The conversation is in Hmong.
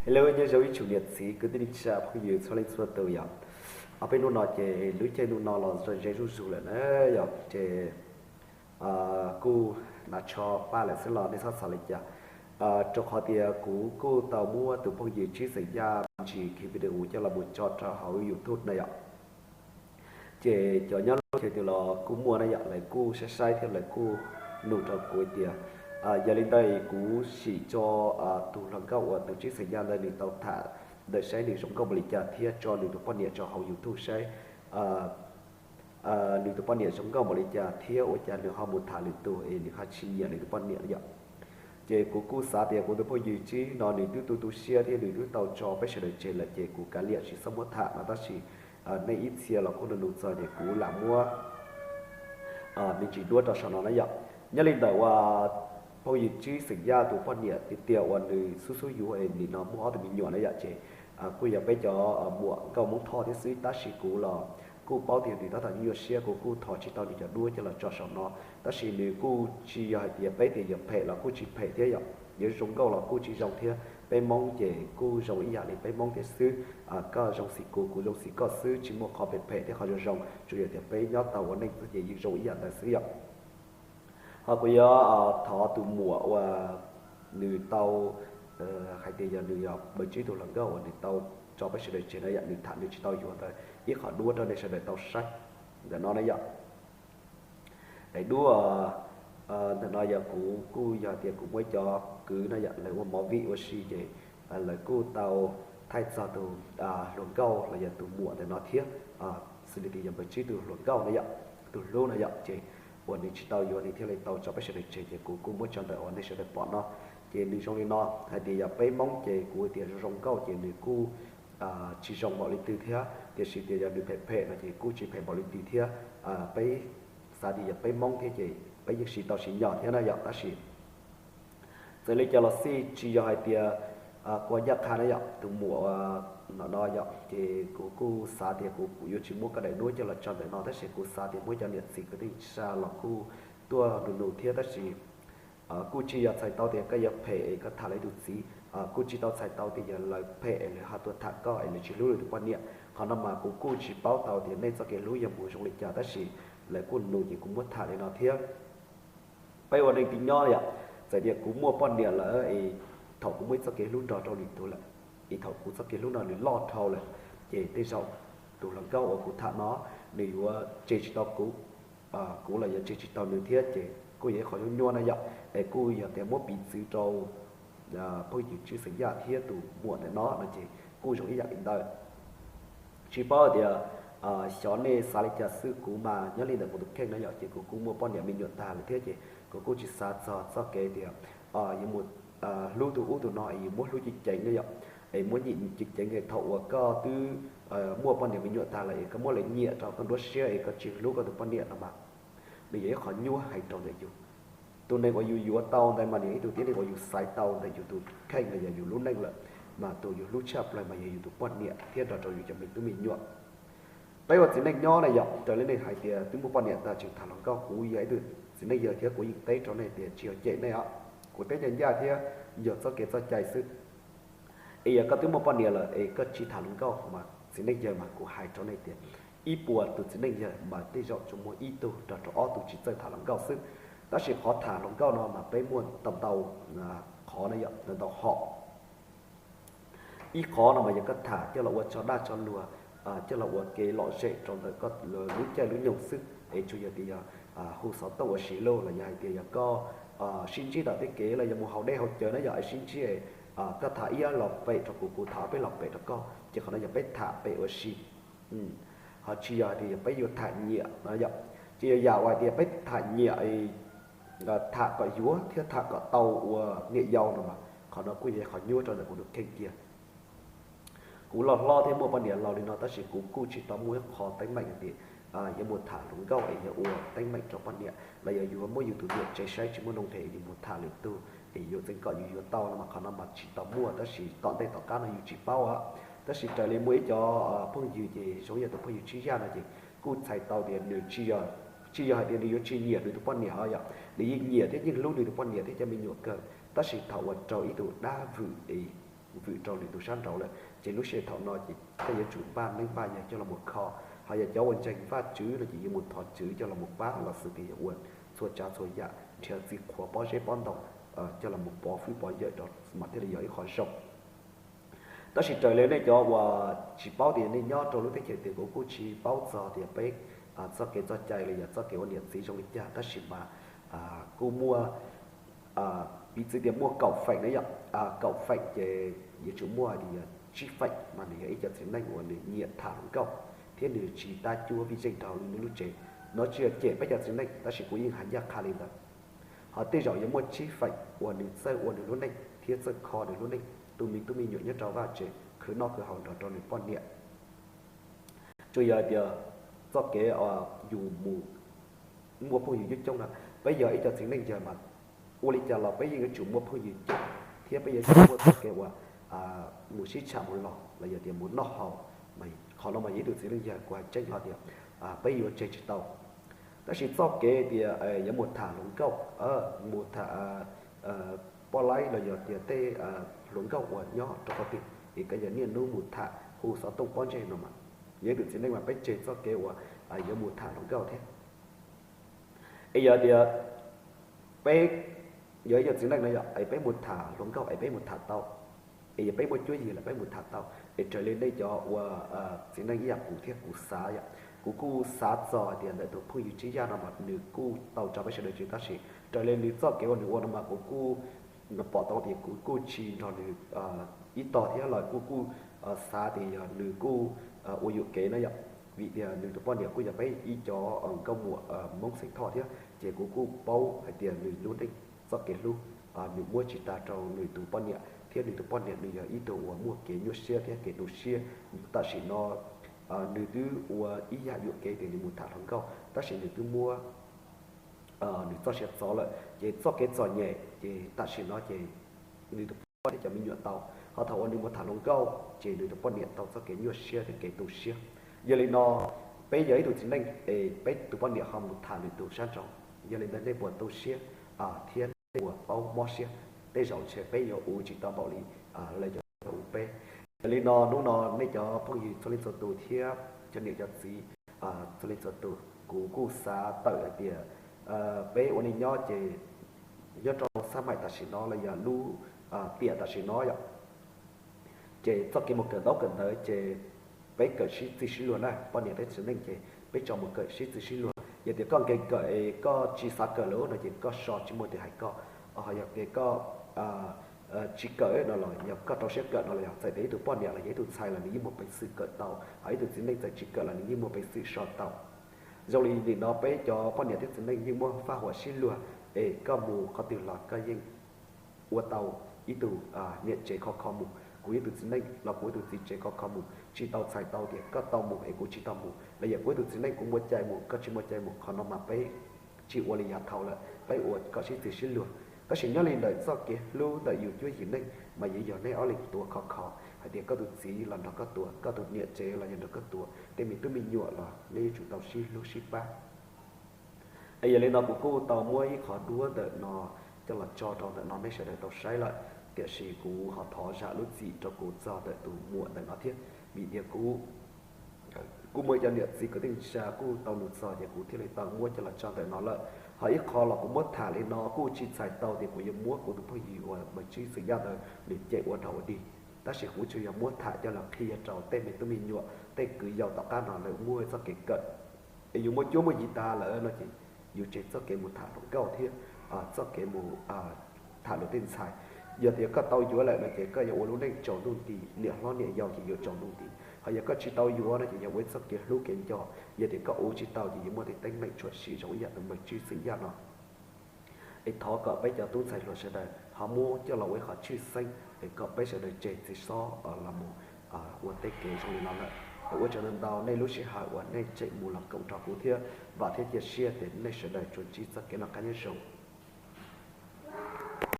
Hello, nyob zoo ib tsoom niam txiv kwv tij neej tsa phooj ywg txhua leej txhua tus yom. Ob peb hnub no ces lub caij ntuj no los ze zuj zus lawm na yom, ces kuj hnav tsho paj lawm xwb los nej txhob xav li cas, rau qhov tias kuv kuj tau muab tus phooj ywg Tsib Xeem Yaj me ntsis video coj los mus tso rau hauv YouTube na yom. Ces cov nyob lub chaw twg los kuj muaj na yom, lawv kuj saib saib thiab lawv kuj nug rau kuv tias, yog li ntawd kuv sim tso tus hluas nkauj uas tus Tsib Xeem Yaj ntawd nws tau tham ntawd saib nws zoo nkauj npaum li cas thiab tso nws tus poj niam rau hauv YouTube saib nws tus poj niam zoo nkauj npaum li cas thiab ua cas nws ho mus tham lwm tus es nws ho tsis nyiam nws tus poj niam yom. Ces kuv kuj xav tias kuv tus phooj ywg Tsib no nws twb tu tu siab thiab nws twb tau tso peb sawv daws tseg lawm ces kuv kav liam tsis txhob muab tham no, tab sis nej ib txhia los kuj nug nug txog ces kuv lam muab me ntsis duab rau saum no na yom. Nyob li ntawm uas phooj ywg Tsib Xeem Yaj tus poj niam tiag tiag uas nws xub xub yuav es nim no muaj ob tug me nyuam na yom, ces kuj yog peb cov muam nkauj Hmoob Thoj thiab xwb, tab sis kuv los kuj paub tias nws tab tom nyuaj siab, kuv kuj thov tsis tau nws cov duab coj los tso saum no. Tab sis nws kuj tsis yog hais tias peb tias yog phem los kuj tsis phem thiab yom, yuav zoo nkauj los kuj tsis zoo thiab. Peb Hmoob ces kuj zoo ib yam li peb Hmoob thiab xwb. Koj zoo xim kuv, kuv zoo xim koj xwb, tsis muaj qhov phem phem thiab qhov zoo zoo, tsuas yog tias peb nyob tau ua neej xwb ces yeej zoo ib yam ntawd xwb yom. Ho kuv yuav thov tus muam uas nws tau hais tias yog nws yog npawg Tsib tus hluas nkauj uas nws tau tso peb sawv daws tseg na yom, nws tham nws tsis tau yuav ntawd ib qho duab rau nej sawv daws tau saib ntawm no na yom. Es duab ntawm no yog kuv kuj yog tias kuv muaj ib co kwv na yom, lawv ua movie ua si ces lawv kuj tau thaij txog tus hluas nkauj los yog tus muam ntawm no thiab, xws li tias yog npawg Tsib tus hluas nkauj na yom, tus hlub na yom, ces uas nws tsis tau yuav nws thiaj li tau tso peb sawv daws tseg ces kuv kuj muab tso ntawm uas nej sawv daws pom no. Ces nws zoo li no, hais tias yog peb Hmoob ces kuv tias zoo zoo nkauj ces nws kuj tsis zoo npaum li twg thiab, tiam sis tias yog nws phem phem no ces kuj tsis phem npaum li twg thiab. Peb xav tias yog peb Hmoob thiab ces peb yeej siv tau siv nyo thiab na yom, tab sis txawm li cas los xij tsis yog hais tias kua ncaj qha na yom, tus muam no no yom, ces kuv kuj xav tias kuv yuav tsis muab koj daim duab coj los tso ntawm no, tab sis kuv xav tias muab cov niam txiv kwv tij neej tsa los kuj tuaj nug nug thiab, tab sis kuj tsis yog txhais tau tias koj yuav phem es koj tham lawv tus txiv, kuj tsis tau txhais tau tias yog lawv phem es lawv ho tuaj tham koj es lawv tsis hlub lawv tus poj niam. Qhov no mas kuv kuj tsis paub tau tias nej txoj kev hlub yog mus zoo li cas, tab sis lawv kuj nug ces kuv muab tham li no thiab. Peb ua neej tib nyob yom, txawm tias kuv muaj poj niam lawm es thaum kuv muaj ib txoj kev hlub nrog rau lwm tus lawm, es thaum kuv txoj kev hlub no nws loj dhau lawm, ces tej zaum tus hluas nkauj uas kuv tham no nws yuav tseg tsis tau kuv, kuv los yuav tseg tsis tau nws thiab, ces kuj yog ib qho nyuaj nyuaj na yom. Es kuj yog tias muab piv txwv rau phooj ywg Tsib Xeem Yaj thiab tus muam ntawm no no ces kuj zoo ib yam li ntawd. Tsis paub tias xyov nej xav li cas xwb, kuv mas nyob li ntawm kuv tus kheej na yom, ces kuv kuj muaj poj niam me nyuam tag lawm thiab, ces kuv kuj tsis xav txog txoj kev tias yuav mus hlub tus ub tus no es yuav muab hlub ceev ceev na yom, es muab nyiam ceev ceev es thaum uas koj twb muaj poj niam me nyuam tag lawm es koj muab lawv nyiam rau koj nruab siab es koj tsis hlub koj tus poj niam no mas nws yog ib qho nyuaj heev rau ntawm yus. Tus neeg uas yus yuav tau ntawd mas nws yog ib tug tib neeg uas yus xaiv tau ntawm yus tus kheej los yog yus lub neej lawm, mas tus yus hlub tshaj plaws mas yog yus tus poj niam thiab nrog rau yus cov me tub me nyuam. Peb ua txiv neej nyob na yom, raws li nej hais tias twb muaj poj niam tag tseem tham hluas nkauj, kuv yog ib tug txiv neej yawg thiab kuv yeej teb rau nej tias tsis yog cem nej os, kuv teb ncaj ncaj thiab yog txoj kev txoj cai xwb. Es yog koj twb muaj poj niam lawm es koj tsis tham hluas nkauj mas txiv neej yawg mas kuv hais rau nej tias ib puas tus txiv neej yawg mas tej zaum tsuas muaj ib tug nrog rau ob tug tsis txawj tham hluas nkauj xwb. Tab sis qhov tham hluas nkauj no mas peb muaj tau ntau qhov na yom, ntau ntau hom. Ib qhov no mas yog koj tham coj los ua tso dag tso luag, coj los ua kev lom zem rau ntawm koj lub caij lub nyoog xwb, es tsuas yog tias yog hu xov tooj ua si lauj, los yog hais tias yog koj sib ntsib tom tej kev los yog mus haus dej haus cawv na yom, es sib ntsib, koj tham ib los pem rau kuv, kuv tham ob peb los pem rau koj, ces qhov no yog peb tham pem ua si. Ho tsis yog hais tias yog peb yuav tham nyiam no yom, ces yog yam uas hais tias peb tham nyiam tham kom yuav thiab tham kom tau ua niam yau no mas qhov no kuj yog qhov nyuaj rau ntawm kuv tus kheej kiag. Kuv los hlob thiab muaj poj niam laus li no tab sis kuv kuj tsis tau muaj ib qho teeb meem hais tias yuav mus tham hluas nkauj es yog ua teeb meem rau poj niam los yog yuav muab yus tus niam tseg saib tsis muaj nuj nqis es yus mus tham lwm tug es yuav txeev kom yus yuav tau no mas qhov no mas tsis tau muaj, tab sis tom ntej tom qab no yus tsis paub os. Tab sis raws li muaj ib co phooj ywg ces zoo yam tus phooj ywg Tsib Yaj no ces kuj txhais tau tias nws tsis yog, tsis yog hais tias nws yuav tsis nyiam nws tus poj niam os yom, nws yeej nyiam thiab yeej hlub nws tus poj niam thiab cov me nyuam kawg, tab sis thaum uas raug ib tug dab vwm es vwm rau lwm tus sab nraud lawm, ces lub sij hawm thaum no ces koj yuav tsum npaj neeb npaj yaig coj los mus kho. Ho yog cov uas ntseeg Vajtswv no ces yuav mus thov Tswv coj los mus pab los xwb tias yuav ua txhua tsav txhua yam nrhiav txiv qhuav pob zeb pob ntoo coj los mus pov fwj pov yawm rau mas thiaj li yog ib qho zoo. Tab sis raws li nej cov uas tsis paub tias nej nyob rau lub teb chaws twg, kuv kuj tsis paub txog tias peb txoj kev txoj cai los yog txoj kev ua niam txiv zoo li cas, tab sis mas kuj muaj, piv txwv tias muaj kaum feem na yom, kaum feem ces yuav tsum muaj hais tias yog tsib feem mas nws yog ib co txiv neej uas nws nyiam tham hluas nkauj thiab nws tsis tab cuab vij zeej rau nws lub tsev. No tsis yog cem peb cov txiv neej, tab sis kuv yeej hais ncaj qha li ntawd. Ho tej zaum yuav muaj tsib feem uas nws txawj ua nws lub neej thiab txawj kho nws lub neej, tu me tub me nyuam nyob rau vaj tsev khwv noj khwv haus nrog rau nws poj niam. Tsuas yog tias txoj kev yus mus muaj phooj ywg coob coob na, peb yog ib co txiv neej yawg mas ua li cas los peb yeej yuav tsum muaj phooj ywg coob thiab peb yuav tsum muaj txoj kev uas mus sib tsham mus los los yog tias mus noj haus. Qhov no mas yog ib tug txiv neej yawg kuv hais tseeb hlo tias peb yuav tseg tsis tau. Tab sis txoj kev tias yuav mus tham hluas nkauj, mus tham poj laib los yog tias tej hluas nkauj uas nyob rau qhov twg es koj yog niaj hnub mus tham hu xov tooj pob ntseg no mas, yog ib tug txiv neej mas peb tseg txoj kev uas yuav mus tham hluas nkauj thiab. Es yog tias peb yog ib co txiv neej no yog es peb mus tham hluas nkauj es peb mus tham tau, es yog peb muaj cuab yig lawm peb mus tham tau. Es raws li nej cov uas txiv neej ib yam kuv thiab kuv xav yom, kuv kuj xav txog hais tias ntawm tus phooj ywg Tsib Yaj no mas nws kuj tau tso peb sawv daws tseg, tab sis raws li nws txoj kev uas nws ua no mas kuv kuj pom tau tias kuv kuj tsis nrog nws ib tog thiab los kuj kuj xav tias yog nws kuj ua yuam kev na yom, vim tias nws tus poj niam kuj yog peb ib cov nkauj muam Hmoob xeem Thoj thiab, ces kuv kuj paub hais tias nws lub neej txoj kev hlub nws muab tsis tag rau nws tus poj niam, thiab nws tus poj niam nws yog ib tug uas muaj kev nyuaj siab thiab kev tu siab. Tam sim no nws twb ua ib yam yuam kev tias nws mus tham hluas nkauj, tab sis nws twb muab nws txoj sia txov lawm, ces txoj kev txom nyem ces tam sim no ces nws tus poj niam thiab cov me nyuam tau. Ho thaum uas nws mus tham hluas nkauj ces nws tus poj niam tau txoj kev nyuaj siab thiab kev tu siab. Yog li no, peb yog ib tug txiv neej es peb tus poj niam ho mus tham lwm tus sab nraud, yog li ntawd nej puas tu siab thiab nej puas paub mob siab? Tej zaum ntshe peb yuav ua tsis tau npaum li lawv cov ua peb. Yog li no hnub no nej cov phooj ywg txhua leej txhua tus thiab cov niam cov txiv txhua leej txhua tus, kuv kuj xav tawm hais tias peb ua neej nyob ces nyob rau xab maim tam sim no los yog lub tiam tam sim no yom, ces txoj kev mus kawm ntaub kawm ntawv ces peb kawm sib txig sib luag na, poj niam thiab txiv neej ces peb tso mus kawm sib txig sib luag. Yog tias koj nkees kawm es koj tsis xav kawm lawm no ces koj so tsis muaj tus hais koj. Ho yog tias koj tsis kawm no los yog koj rau siab kawm no los yog txawm tias ib tug poj niam los yog ib tug ntxhais los nws yeej muaj peev xwm kawm tau, ho ib tug txiv neej txawm tsis kawm los nws yeej muaj peev xwm so tau. Zoo li nim no peb cov poj niam thiab txiv neej yeej muaj faj huam sib luag, es koj mus qhov twg los koj yeej ua tau ib tug niam tsev khov kho mus, kuv ib tug txiv neej los kuv ib tug txiv tsev khov kho mus, tsis tau txhais tau tias koj tau mus es kuv tsis tau mus, los yog kuv ib tug txiv neej kuv muaj cai mus koj tsis muaj cai mus. Qhov no mas peb tsis ua li yav thaud lawm, peb ua kom sib txig sib luag. Tab sis nyob li ntawm txoj kev hlub ntawm yus cuab yim neej mas yuav yog nej ob leeg tuav khov kho, hais tias koj tus txiv los nrog koj tuav, koj tus niam tsev los yog nrog koj tuav, tej me tub me nyuam los nej yuav tsum tau sib hlub sib pab. Es yog li no kuv kuj tau muab ib qho duab ntawm no coj los tso rau ntawm no nej sawv daws tau saib lawm, tiam sis kuv ho thov zam lub txim rau kuv txog ntawm tus muam ntawm no thiab, vim tias kuv kuj muaj ib co niam txiv kwv tij neej tsa kuj tau nug txog ces kuv thiaj li tau muab coj los tso ntawm no lawm. Ho ib qho los kuv muab tham li no kuj tsis txhais tau tias kuv yuav muab kuv tus phooj ywg uas Mees Tswb Xwm Yaj ntawd nws cem ua dog ua dig, tab sis kuv tsuas yog muab tham coj los qhia rau tej me tub me nyuam tej kwv yau tom qab no lawv muaj txoj kev kawm. Es yus muaj cuab muaj yig tas lawm no ces yus tseg txoj kev mus tham hluas nkauj thiab txoj kev mus tham luag tej ntxhais. Yog tias koj tau yuav lawm no ces koj yuav ua lub neej tsaus ntuj nti, niam hlob niam yau ces yuav tsaus ntuj nti. Ho yog koj tsis tau yuav no ces yog ua ib txoj kev hlub kev nco. Yog tias koj ua tsis tau ces yuav muaj tej teeb meem tshwm sim zoo ib yam tus Mees Tswb Xwm Yaj no. Es thov kom peb cov tub ntxhais hluas sawv daws ho muab coj los ua ib qho tshwj xeeb es kom peb sawv daws tseg txiv xob los mus ua tej kev zoo li no lawm. Es ua tsaug ntau ntau nej lub sij hawm uas nej tseem mus los koom nrog kuv thiab, vam thiab cia siab tias nej sawv daws tsuas ntsib txoj kev noj qab nyob zoo.